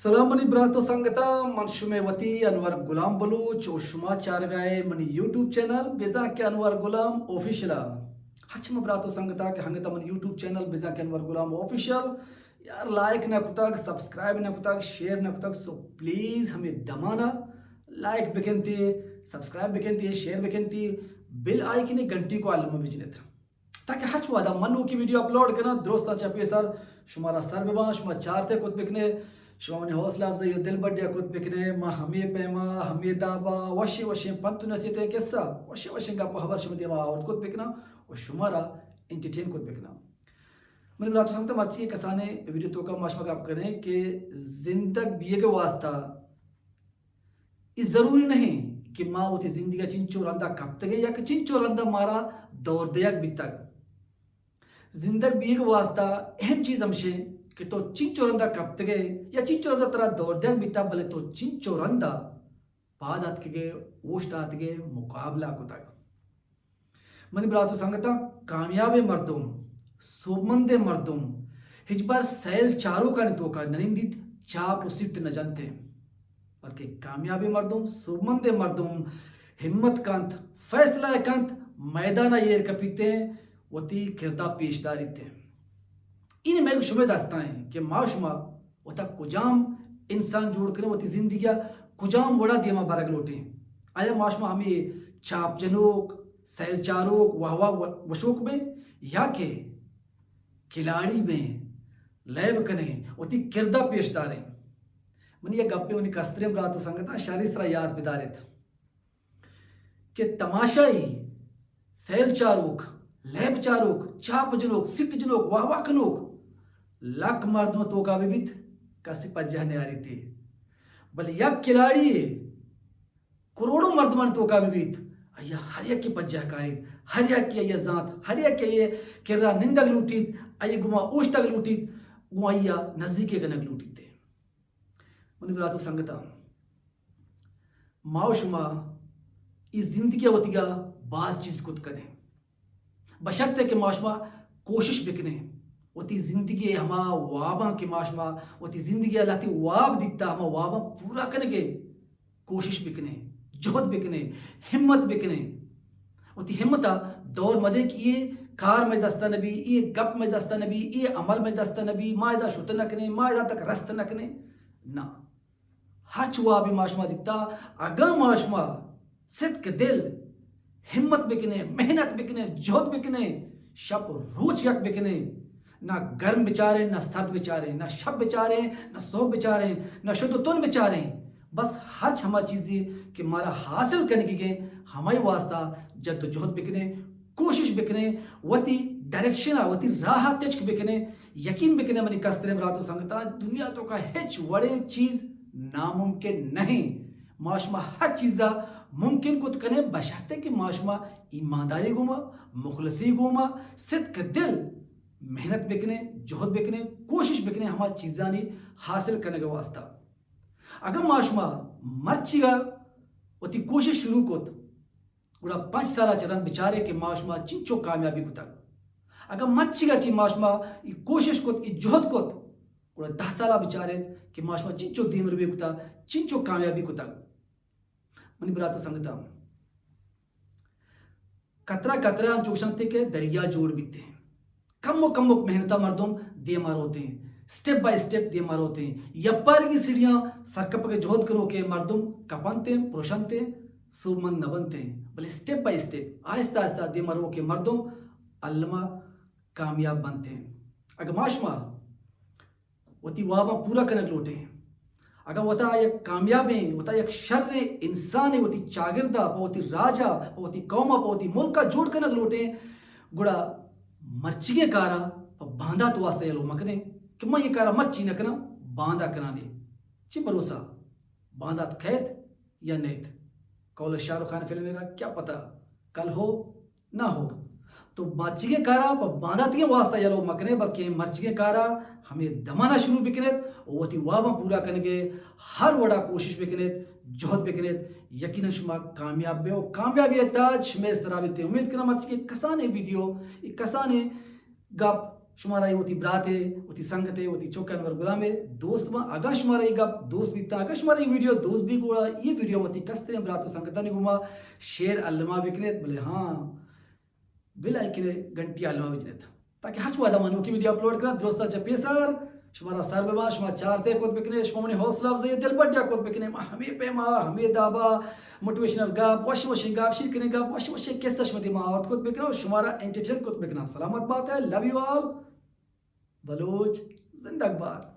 سلام منی برات و سنگتاں، من شمے وتی انور غلام بلوچ و شما چارگائے منی یوٹیوب چینل بزاں کہ انور غلام آفیشل ءَ۔ ہچ ما برات و سنگتاں کہ ہنگتا منی یوٹیوب چینل بزاں کہ انور غلام آفیشل یار لائک نہ کتگ، سبسکرائب نہ کتگ، شیئر نہ کتگ، سو پلیز ہمے دمانا لائک بکنتی، سبسکرائب بکنتی، شیئر بکنتی، بیل آئیکن گھنٹی کو الم بجنت۔ تاکہ ہچ وہدا من نوکی ویڈیو اپلوڈ کناں، درستاں چہ پیسر شمارا سر بباں، شما چارتے کت بکنے، شما منی حوصلہ افزائی و دل بڈیا کت بکنے، ما ہمے پیما، ہمے دابا، وشیں وشیں پنت و نصیحتیں قصہ، وشیں وشیں گپ و خبر شما دیما آورت کت بکناں و شمارا انٹرٹین کت بکناں۔ منی برات و سنگتاں، مرچی کسانیں ویڈیو توکا ما شما گپ کنیں کہ زندگ بیگ واسطہ اے ضروری نہ انت کہ ما وتی زندگی ءَ چنچو رندا کپتگیں یا کہ چنچو رندا مارا دور دیگ بیتگ۔ زندگ بیگ واسطہ اہم چیز ہمشیں کہ تو چنچو رندا کپتگے یا چنچو رندا ترا دور دیگ بیتگ، بلے تو چنچو رندا پاد آتکگے، اوشت آتکگے، مقابلہ کتگ۔ منی برات و سنگتاں، کامیابیں مردم، سوبمندیں مردم ہچبر سیل چاروکانی توکا ننندیت، چاپ و سٹ نجنت، بلکہ کامیابیں مردم، سوبمندیں مردم ہمت کنت، فیصلہ کنت، میدانا ایر کپیت، وتی کردا پیش داریت۔ این مئے شمے دستا انت کہ ما شما وتا کجام انسان جوڑ کنیں، وتی زندگی ءَ کجام وڑا دیما برگ لوٹیں؟ آیا ما شما ہمے چاپ جنوک، سیل چاروک، واہ واہ وشوک بیں یا کہ کھلاڑی بیں، لیب کنیں، وتی کردا پیش داریں؟ منی یک گپے منی کستریں برات و سنگتاں شری سرا یاد بداریت۔ کہ تماشائی، سیل چاروک، لیب چاروک، چاپ جنوک، سٹ جنوک، واہ واہ کنوک لک مردم توکا بہ بیت، کسی پجہ نیاریت۔ بلے یک کھلاڑی کروڑوں مردمانی توکا بہ بیت، آیا ہر یکے پجہ کاریت، ہر یکے آیا زانت، ہر یکے آیا کرا نندگ لوٹیت، آیا گما اوشتگ لوٹیت، گوں آیا نزیکے کنگ لوٹیت۔ منی برات و سنگتاں، ما و شما اے زندگی ءَ وتیگا باز چیز کت کنیں، بشرطے کہ ما شما کوشش بکنیں، وتی زندگی ءِ ہما واباں کہ ما شما وتی زندگی ءَ لہتے واب دیتا، ہما واباں پورا کنگے کوشش بکنیں، جہد بکنیں، ہمت بکنیں۔ وتی ہمت ءَ دور مدے کہ اے کار مئے دستا نبی، اے گپ مئے دستا نبی، اے عمل مئے دستا نبی، ما ادا شت نہ کنیں، ما ادا تک رست نہ کنیں۔ نہ، ہرچ وابے ما شما دیتا، اگاں ما شما صدق دل ہمت بکنیں، محنت بکنیں، جہد بکنیں، شپ روچ یک بکنیں، نہ گرم بچاریں، نہ سرد بچاریں، نہ شپ بچاریں، نہ صبح بچاریں، نہ شد و تن بچاریں، بس ہرچ ہما چیزے کہ مارا حاصل کنگی گئے، ہمائی واسطہ جد و جہد بکنیں، کوشش بکنیں، وتی ڈائریکشن ءَ، وتی راہ ءَ تچک بکنیں۔ یقین بکنیں منی کستریں برات و سنگتاں، دنیا توکا ہچ وڑیں چیز ناممکن نہیں۔ ما شما ہر چیزا ممکن کت کنیں، بشرطے کہ ما شما ایمانداری گوما، مخلصی گوما، صدق دل محنت بکنیں، جہد بکنیں، کوشش بکنیں ہما چیزانی حاصل کنگ واسطہ۔ اگاں ما شما مرچیگا وتی کوشش شروع کت، گڑا پنچ سالا چہ رند بچارے کہ ما شما چنچو کامیابی کتگ۔ اگاں مرچیگا چہ ما شما ای کوشش کت، ای جہد کت، گڑا دہ سالا بچارے کہ ما شما چنچو دیمروی کتگ، چنچو کامیابی کتگ۔ منی برات و سنگتاں، قطرہ قطرہ انچو گوشنت کہ دریا جوڑ بیت۔ کمک کمک محنتا مردم دیما روت، سٹیپ بائی سٹیپ دیما روت۔ یپارگی سیڑھیاں سرکپگ جہد کنوکیں مردم کپنت، پروشنت، سوبمند نہ بنت۔ بلے سٹیپ بائی سٹیپ، آہستہ آہستہ دیما روکیں مردم الما کامیاب بنت۔ اگہ ما شما وتی واباں پورا کنگ لوٹیں۔ اگاں وتا یک کامیابیں، وتا یک شریں انسانے وتی چاگردا، پہ وتی راجا، پہ وتی قوما، پہ وتی ملکا جوڑ کنگ لوٹیں، گڑا مرچیگیں کارا پہ باندات واسطہ یلو مکنیں کہ من یہ کارا مرچی نہ کناں، باندا کنانے۔ چی بھروسہ باندات کئیت یا نیت؟ قول شاہ رخ خان فلم کا کیا پتہ کل ہو نہ ہو۔ تو مرچیگیں کارا پہ بانداتیگیں واسطہ یلو مکنے، بلکہ مرچیگیں کارا ہمے دمانا شروع بکنیت و وتی واباں پورا کنگے ہر وڑا کوشش بکنیت، جہد بکنیت، یقیناً شما کامیاب بے و کامیابی تاج شمے سرا بیتے۔ امید کناں مرچیگیں کسانیں ویڈیو، یک کسانیں گپ شمارا اے وتی براتے، وتی سنگتے، وتی چک انور غلامے دوست باں۔ اگاں شمارا اے گپ دوست بیتا، اگاں شمارا اے ویڈیو دوست بی، گڑا اے ویڈیو وتی کستریں برات و سنگتانی گوما شیئر الما بکنیت، بلے ہاں، بیل آئیکن گھنٹی الما بجنیت، تاکہ ہرچ وہدا ما نوکی ویڈیو اپلوڈ کناں، درستا چہ پیسر شمارا سر بباں، شما چارتے کت بکنے، شما منی حوصلہ افزائی دل بڈیا کت بکنے۔ ما ہمے پیما، ہمے دابا موٹیویشنل گپ، وش وشیں گپ، شیرکنیں گپ، وش وشیں قصہ شما دیما آورت کت بکناں و شمارا انٹرٹین کت بکناں۔ سلامت بات ہے، لو یو آل۔ بلوچ زندگ باد۔